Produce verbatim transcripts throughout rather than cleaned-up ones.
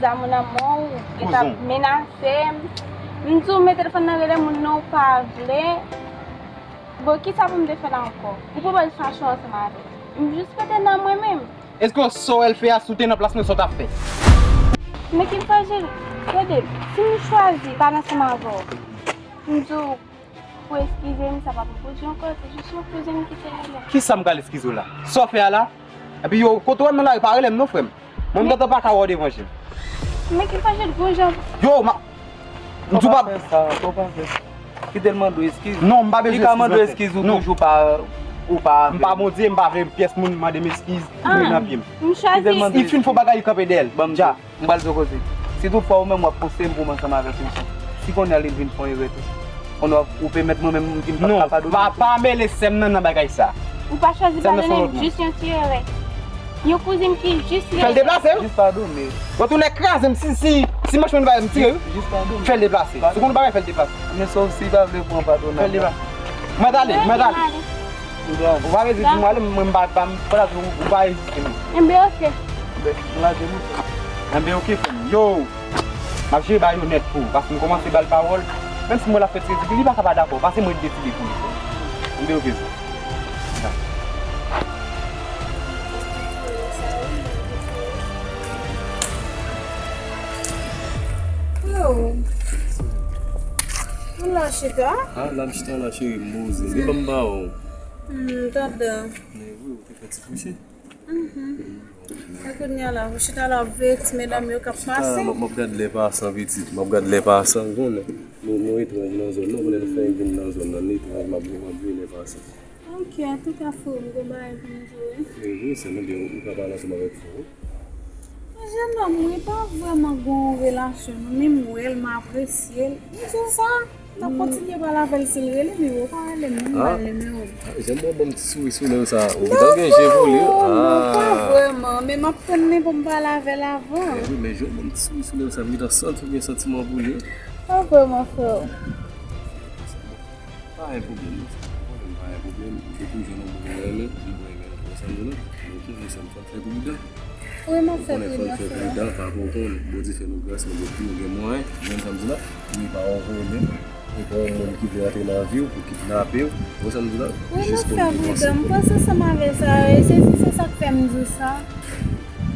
Sa moun nan mwen ou gentan ap menase m. M di w men telefòn nan rele moun nan ou pa vle. Bon, kisa pou m te fè la ankò? Ou pran bèl fason ansanm avè m. M jis pete nan mwen menm. Èske sa w wè l fè a, si w te nan plas mwen, sa w t ap fè? Men Kim Frajil, tande, si m chwazi pale ansanm avè w, m di w pou eskize m, sa p ap repwodui ankò, se jis yon kouzin m ki te rele m. Kisa m pral eskize w la? Sa w fè a la? Epi yo, kote w wè m nan lari, pa rele m non, frè m. Mwen, m gentan pa ka wè w devan je m. Men Kim Frajil, gon jan. Yo, ma, m di w pa. Fò pa fè sa, fò pa fè sa. Kite l mande w eskiz. Non, m pa bezwen eskiz. Li ka mande w eskiz, ou toujou pa, ou pa. M pa Bondye, m pa vle pyès moun mande m eskiz, m nan pye m. M chwazi. Li fin fè yon bagay, li kanpe dèyè l. Dja. M pral di w koze. Si toutfwa ou menm w ap pouse m pou m ansanm avèk yon fi, si kounye a li vin fè yon erè tou, kounye a ou pèmèt mwen menm m vin pa padone. Non, pa, pa mele sè m nan nan bagay sa. Ou pa chwazi padone m, jis yon ti erè. Yon kouzin ki jis rele. Fè l deplase wi. Jis padone. Retounen kraze m si, si, si manch mwen pa m tire wi. Jis padone. Fè l deplase. Si w konn bagay, fè l deplase. Men sòf si l pa vle pran padonaj. Fè l deplase. Mwen t ale, mwen t ale. Ou pa vle di di m ale, mwen m pa, pa, m pa la di ou pa egziste non. Enben, oke. Enben, m lage nou. Enben, oke, frè m. Yo, m ap jere bagay yo nèt pou ou, paske m kòmanse ba l pawòl. Menm si mwen la fè ti ridikil, li pa ka pa dakò, paske mwen deside pou li. Enben, oke, frè m. Freo, ou la chita? Ah, la m chita la, cheri, m poze. Li ban m ba ou. Hmm, tande. Men wi, ou te fè ti kouche. Mhm. E kounye a la, ou chita la, w ap veye ti medam yo k ap pase. M ap, m ap gad lè pasan, pitit. M ap gad lè pasan, ou konnen. Nou, nou etranj nan zòn nan, ou konnen nou fèk vin nan zòn nan, nou etranj, m ap, m ap veye lè pasan. Ok, antouka, freo, m gon bagay pou m di w, wi. Wi, wi, se nou byen, ou ka pale ansanm avèk freo. Jennonm, wi, pa vrèman gon relasyon, non, men m wè l, m apresye l. M di w sa, m ap kontinye pale avè l si l rele m, wi, ou pa rele m, non, m pa rele m, non. Ah, jan m wè w ban m ti souri sou lèv sa, ou gentan gen je pou li, wi. Non, non, pa vrèman, men m ap tann li pou m pale avè l avan. Eh wi, men jan w ban m ti souri sou lèv sa, m gentan santi w gen santiman pou li. Pa vrèman, freo. Pa gen pwoblèm, non, sa. Ou konnen m pa gen pwoblèm. M te toujou nan moun mwen renmen, li mwen renmen. Ou konprann sa m di w la? Ok, men sa m fè, fè pridan. Wi, m ap fè pridan, frè. Ou konnen fò n fè pridan, pa pou konnen. Bondye fè nou gras, nou gen, nou gen mwayen. Ou konprann sa m di w la? Li pa yon vòlè. Li pa yon moun ki vle rantre nan vi w pou kidnape w. Ou konprann sa m di w la? Wi, m ap fè pridan. M panse ansanm avè sa, e se, se sa k fè m di w sa.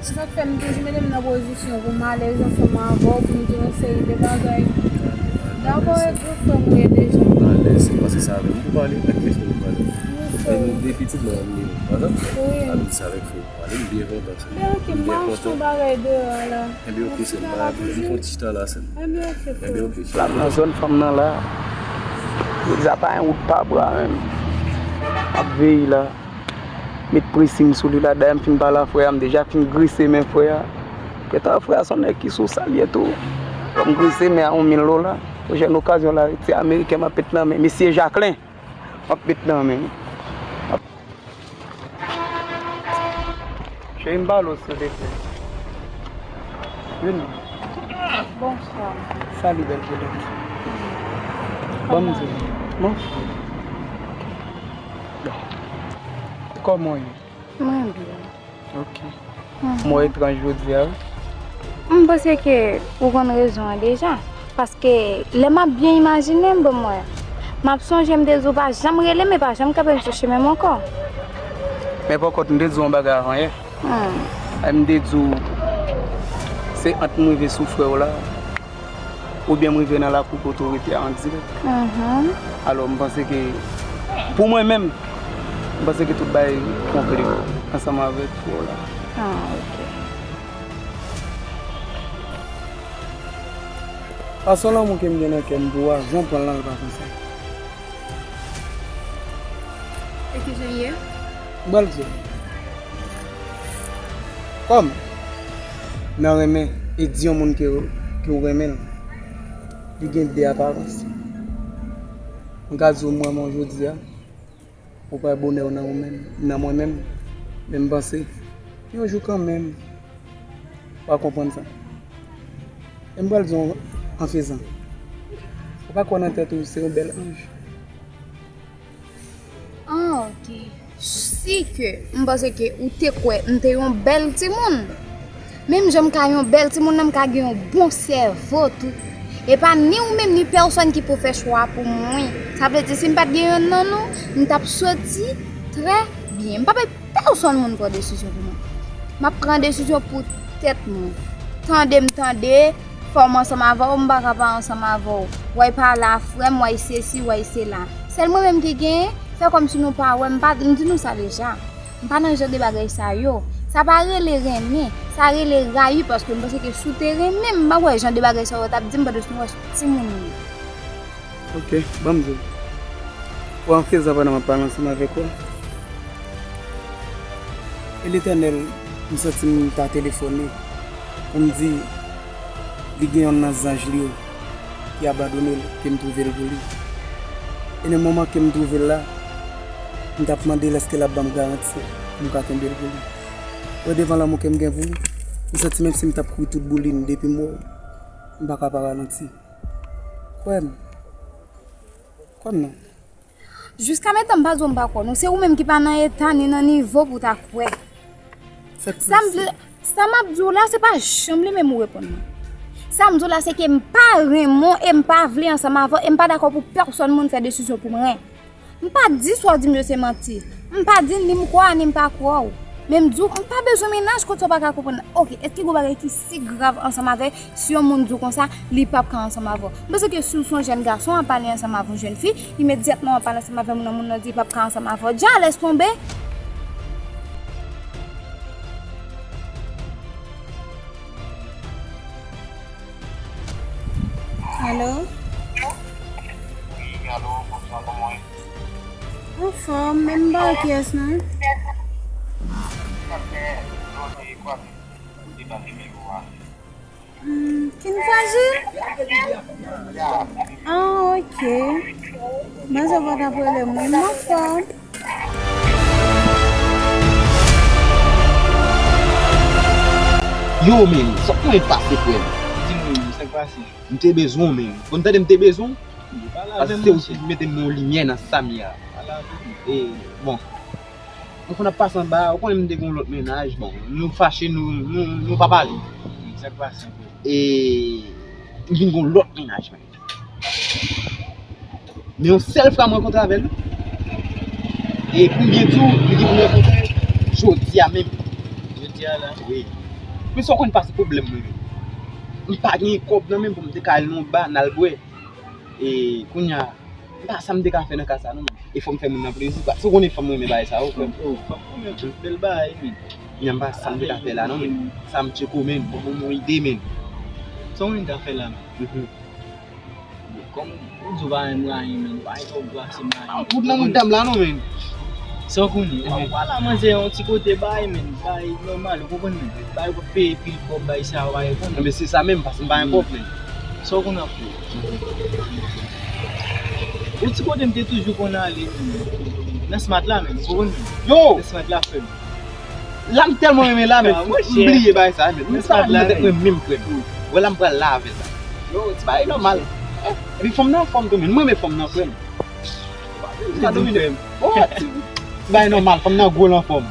Se sa k fè m toujou mete m nan pozisyon pou m alèz ansanm avè w, pou m di w yon seri de bagay. Dakò, e gran frè m ou ye deja. Alèz, se paske se avè m pou pale, ak kiyès pou m pale? Wi, frè. E nou de pitit mwen, m ye, pa sa? Wi. Alèz avèk frè m pale, m byen kontan, sè. Ben, ok, m al achte yon bagay deyò a la. Enben, ok, sè m, pa gen pwoblèm, m fè yon ti chita la, sè m. Enben, ok, frè. Enben, ok, sè m. La m nan zòn fanm nan la. Jodi a pa gen wout pa bra menm. M ap veye la. Met presing sou li la, dayè m fin pale a frè a, m deja fin grese men frè a. Gentan frè a se yon nèg ki sosyal ye tou. Fò m grese men a yon mil dola. Pwochèn okazyon la, se ameriken m ap met nan men. Mesye Jacquelin, m ap met nan men. Cheri m pale w silvouplè. Vini. Bonswa. Salut bèl zòrèy. Ban m di w. Kòman w ye? Kòman w ye? Mwen byen. Ok. Mhm. M wè w etranj jodi a, wi. M panse ke ou konn rezon an deja. Paske lè m ap byen imajine m, bon, mwen, m ap sonje m te di w pa janm rele m e pa janm kanpe m sou chemen m ankò. Men pòkòt, m te di w yon bagay avan yè. Hmm. E m te di w, se ant m rive sou frè w la, oubyen m rive nan lakou kote w rete a an dirèk. Mhm. Alò, m panse ke, pou mwen menm, m panse ke tout bagay konple ansanm avèk frè w la. Ah, ok. Paske lanmou ke m gen nan kè m pou w a, jan w pran l lan, l pa konsa. E kijan l ye? M pral di w. Kòm nan renmen e di yon moun ke, ke w renmen l, li gen de aparans. M ka di w m renmen w jodi a, ou pa wè bonè w nan ou menm, nan mwen menm, men m panse yon jou kanmenm, w a konprann sa. E m pral di w an fezan. Ou pa kwè nan tèt ou se yon bèl anj? Ah, ok. Si ke m panse ke ou te kwè m te yon bèl timoun. Menm jan m ka yon bèl timoun nan, m ka gen yon bon sèvo tou. E pa ni ou menm ni pèsonn ki pou fè chwa pou mwen. Sa vle di, si m pa t gen yonn nan nou, m t ap soti trè byen. M p ap bay pèsonn moun pran desizyon pou mwen. M ap pran desizyon pou tèt mwen. Tande m tande, fò m ansanm avè w, m pa ka pa ansanm avè w. W ay pale a frè m, w ay sesi, w ay sela. Sèl mwen menm ki genyen, fè kòmsi nou pa wè m, pa, m di nou sa deja. M pa nan jan de bagay sa yo. Sa pa rele renmen, sa rele rayi, paske m panse ke si w te renmen m, m pa wè jan de bagay sa yo w t ap di m pandan w wè sou timoun yo. Ok, ban m di w. Ou an feza pandan m ap pale ansanm avèk ou. E Letènèl, m santi m ta telefone pou m di li gen yonn nan zanj li yo ki abandone l, ke m twouve l pou li. E nan moman ke m twouve l la, m t ap mande l èske l ap ban m garanti pou m ka kenbe l pou li. Wè, devan lanmou ke m gen pou li, m santi menm si m t ap kouri tout boulin depi m wè w, m pa ka pa ralanti. Kwè m. Kwè m non. Jiskametan m pa di w m pa kwè w non. Se ou menm ki pa nan eta ni nan nivo pou w ta kwè. Sa m vle, sa m ap di w la, se pa janm li menm ou reponn mwen. Sa m di w la, se ke m pa renmen w e m pa vle ansanm avè w e m pa dakò pou pèsonn moun fè desizyon pou mwen. M pa di sa w di m yo se manti. M pa di ni m kwè w ni m pa kwè w. Men m di w, m pa bezwen mennaj kote w pa ka konprann. Ok, èske gen yon bagay ki si grav ansanm avè si yon moun di w konsa, li p ap ka ansanm avè w? M panse ke si w se yon jèn gason, w ap pale ansanm avè yon jèn fi, imedyatman w ap pale ansanm avè moun nan, moun nan di li p ap ka ansanm avè w. Dja lès tonbe. Alo? Wi, alo, bonswa, kòman w ye? Anfòm, men m pa wè kiyès non. Sa fè jodi kwa m te ba nimewo a. Hmm, King Fragile? Ah, ok. Mwen se pa t ap rele mwen, m anfòm. Yo, men, sa k konn pase, frè m? Di m, men, sa k pase? M te bezwen w, men. Bon, tande, m te bezwen w. Pale avè m, monchè. Paske se ou ki mete m nan limyè nan sa m ye a. Pale avè m. E, bon. Nou konn ap pase anba, ou konnen m te gen yon lòt mennaj, bon, nou fache, nou, nou, nou pa pale. Sa k pase ankò? E, m vin gen yon lòt mennaj, men. Men yon sèl fwa m rankontre avè l. E pou m byen di w, li gen pou m rankontre jodi a menm. Jodi a la? Wi. Men sa w konn pase pwoblèm mwen menm. M pa gen kòb nan men m pou m te ka al nan yon ba, n al bwè. E kounye a, m pa sa m te ka fè nan ka sa non, men. E fò m fè moun nan plezi. Paske w konnen fanm renmen bagay sa yo, frè m. Oh, fanm renmen tout bèl bagay, men. Kounye a m pa sa m te ka fè la non, men. Sa m tcheko, men. Bon, bon, bon ide, men. Sa w menm ka fè la, men. Mhm. Kòm ou di w pa renmen rayi, men, ou pa gen kòb pou achte rayi. Ah, kout nan mouda m la non, men. Sa w konnen, ou pral a manje yon ti kote bay, men, bay nòmal, ou konprann, men. Bay w ap peye pil kòb, bay sa, ou pa konprann. Men se sa menm, paske m pa gen kòb, men. Sa w konn ap fè? Yon ti kote m te toujou konn ale, men. Nan Smart la, men, ou konprann, men. Yo! Nan Smart la, frè m. La m tèlman renmen la, men. Ah, m bliye bagay sa, men. Men sa pa nan tèt mwen menm, frè m. Wè la m pral la avè l la. Yo, ti bagay nòmal. Epi fanm nan anfòm tou, men. M renmen fanm nan, frè m. Sa domine. Oh, ti bagay nòmal, fanm nan gwo l anfòm.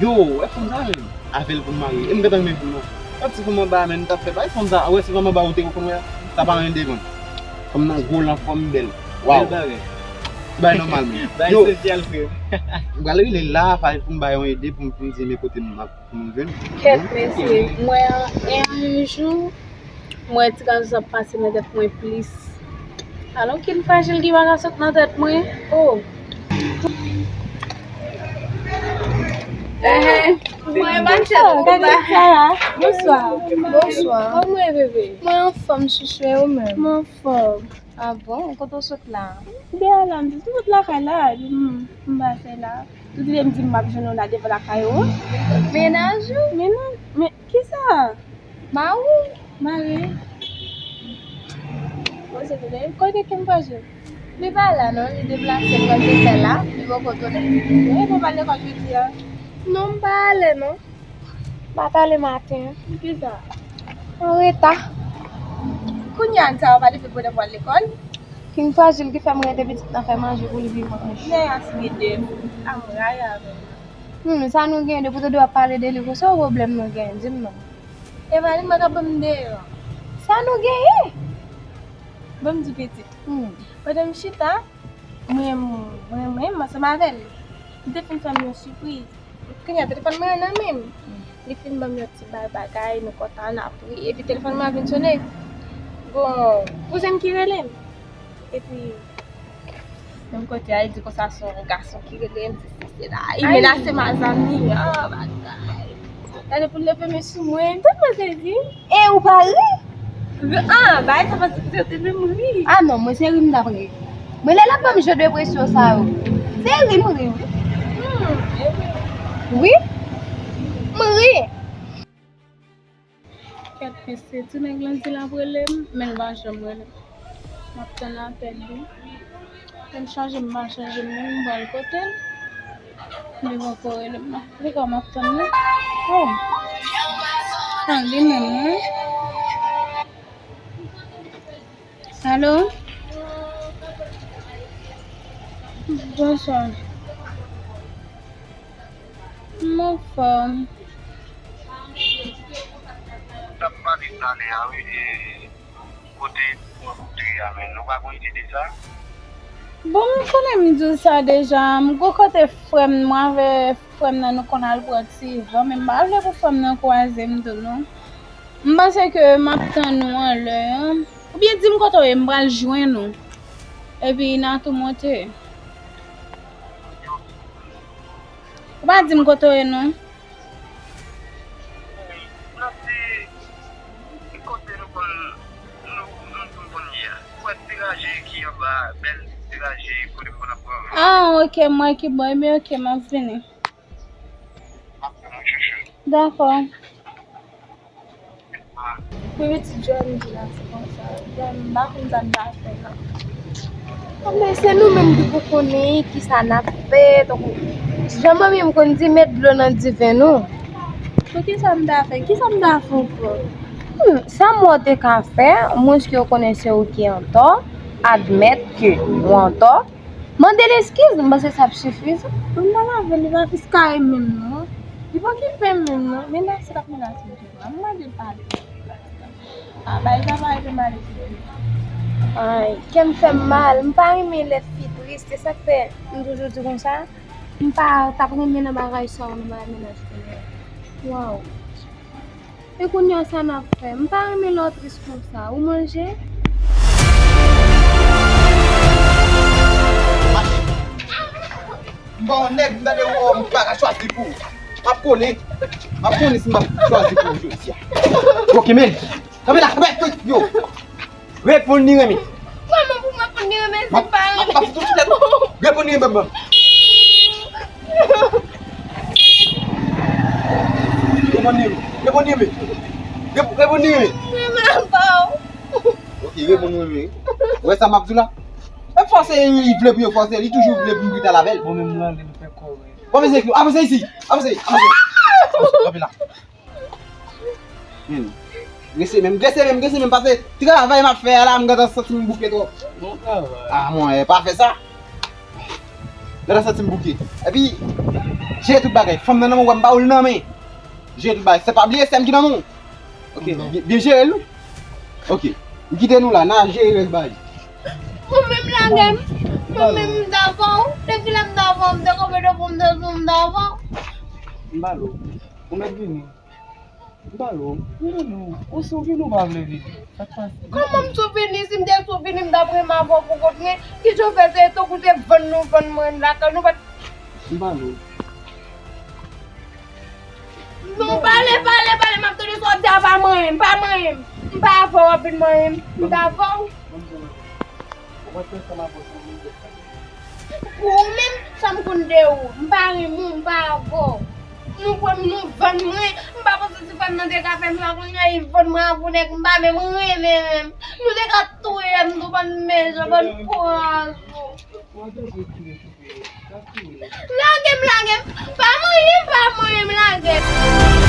Yo, wè fanm sa, men. Avè l pou m marye. E m gentan renmen fanm nan. Yon ti fanm anba, men, m t ap fè bagay fanm sa. Wè, si fanm anba ou te konn wè, sa pa anyen devan. Fanm nan gwo l anfòm, bèl. Waw. Bèl bagay. Ti bagay nòmal, men. Bagay sosyal, frè m. M pral rele la, fale pou m bay yon ide, pou m, pou m di men kote m ap pou nou jwenn. Kèt, mesye, mwen an, e yon jou, mwen ti gason ap pase nan tèt mwen plis. Alò, King Fragile ki pa ka sot nan tèt mwen? Oh. Eh, mwen pa chèt. Bonswa. Bonswa. Kòman w ye, bebe? Mwen anfòm, chouchou, e ou menm? Mwen anfòm. Ah bon? Kote w sot la? M te al la, m te sot lakay la, epi m, m pase la. Tout lè m di m ap jwenn ou la devan lakay ou. Mennaj ou? Mennaj, men kisa? Mari w? Mari. Bon, se vre. Kote King Fragile? Li pa la non, li deplase, l pral te fè la, li poko tounen. Ou pral lekòl jodi a? Non, m pa ale non. M pa t ale maten an. Poukisa? Anreta. Kounye a, sa w pa leve bonè pou al lekòl? King Fragile ki fè m rete pitit nan fè manje pou li vin manje. Nèg a sou ide. A m rayi avè l. Hmm, sa nou gen depi tande w ap pale de li konsa, ou pwoblèm nou gen, di m non. Evalin, mwen ka ban m deyò. Sa nou genyen? Ban m di pitit. Hmm. Pandan m chita, mwen, mwen, mwen, mwen ansanm avè l. Li te fin fè m yon sipriz. Kounye a, telefòn mwen nan men m. Li fin ban m yon ti bay bagay, nou kontan, n ap ri. Epi telefòn mwen vin sone. Gon kouzen m ki rele m. Epi, menm kote a, li di konsa se yon gason ki rele m, sesi, sela. Li menase m a zam li, ah, bagay. Gade pou l leve men sou mwen, m tèlman sezi. E ou pa ri? Ah, bagay sa pase pou tèt mwen, m ri. Ah non, mwen se ri m t ap ri. Mwen lè l ap ban m jan de presyon sa yo. Se ri m ri, wi. Hmm, e wi. Wi. M ri. Kèt mesye, ti nèg lan di l ap rele m, men l pa janm rele m. M ap tann apèl li. Lè m chanje m pa chanje m menm, m pral kote l. Li poko rele m non. Li ka m ap tann li. Oh. Tann li menm, wi. Alo? Bonswa. M anfòm. T ap pale talè a, wi, e kote kote a, men nou pa gon ide de sa? Bon, m konnen m di w sa deja. M gon kote frè m, mwen avè frè m nan, nou konn al pran ti van, men m pa vle pou frè m nan kwaze m tou, non. M panse ke m ap tann ou anlè an. Oubyen di m kote w ye, m pral jwenn ou. Epi n a tou monte. Ou pa di m kote w ye, non. Nan ti, ti kote nou konn, nou, nou, nou konn ye a. Ou wè ti raje ki anba, bèl ti raje kote m konn ap pran. Ah, ok, m wè ki bò. Ebyen, ok, m ap vini. M ap pran mwen chouchou. Dakò. Pou pitit Johnny di la, se konsa. Johnny, m pa konn sa m ta fè, non. Anben, se nou menm ki pou konnen kisa n ap fè. Tankou jan manmi m konn di, met dlo nan diven nou. Pou kisa m ta fè? Kisa m ta fè ankò? Hmm, sa m wè w te ka fè, mwens ke w konnen se ou ki antò, admèt ke ou antò, mande l eskiz, m panse sa ap sifizan. Mwen pa lave, li pa fiskare menm non. Li pa okipe m menm non. Menase l ap menase m toujou. M mande l padon. Ah, bay sa pa ede m ale sou li. Ay, kè m fè m mal. M pa renmen lè fi tris. Se sa k fè m toujou di konsa. M pa t ap renmen nan bagay sa yo, nan bagay mennaj kounye a. Waw. E kounye a sa n ap fè? M pa renmen lè w tris konsa. Ou manje? M pa yon nèg, m tande w, m pa ka chwazi pou ou. M ap konnen. M ap konnen si m p ap chwazi pou ou jodi a. Ok, men. Kanpe la, kanpe, yo. Reponn li renmen. Kòman pou mwen konn li renmen si m pa renmen? M ap, m ap, m ap, reponn li renmen, banm. Reponn li renmen. Reponn li renmen. Rep-, reponn li renmen. Mwen renmen avè w. Ok, reponn li renmen. Ou wè sa m ap di w la? E fòse li vle pou yo fòse, li toujou vle pou m rete avè l. Bon, menm nan, li fè kò, wi. Bon, men se, avanse isi. Avanse, avanse. Avanse, kanpe la. Hmm. Drese menm, drese menm, drese menm, paske travay m ap fè a la, m gentan santi m bouke twòp. Bon travay. Ah, mwen, eh, pa fè sa. M gentan santi m bouke. Epi, jere tout bagay. Fanm nan nan men w, m ba ou l nan men. Jere tout bagay. Se pa bliye, sè m ki nan men w. Ok, byen, byen jere l, wi. Ok. M kite nou la, n a jere rès bagay. Ou menm lage m. Mwen menm m t avè w. Depi lè m t avè w, m te kanpe devan w, m te sou, m t avè w. M ba l ou. Ou mèt vini. M pale w, m vini, ou sou vini ou pa vle vini. Sa k pase? Kòman m sou vini? Si m te sou vini, m t ap renmen avè w pou kont mwen. Kijan w fè se tankou se vann nou vann mwen lakay nou pa t. M pale w. Non, pale, pale, pale, m ap tande sa w ap di a, pa manyen m, pa manyen m. M pa avè w w ap vin manyen m. M t avè w. Ou pa t ansanm avè w, se yon moun dèt sa. Pou ou menm, sa m konn de ou, m pa renmen w, m pa avè w. Nou pran m, nou vann mwen, m pa panse ti fanm nan te ka fè m sa kounye a, li vann mwen avè yon nèg m pa menm renmen menm. Nou te ka touye m tou, bann mechan, bann pwason. Lage m, lage m, pa manyen m, pa manyen m, lage m.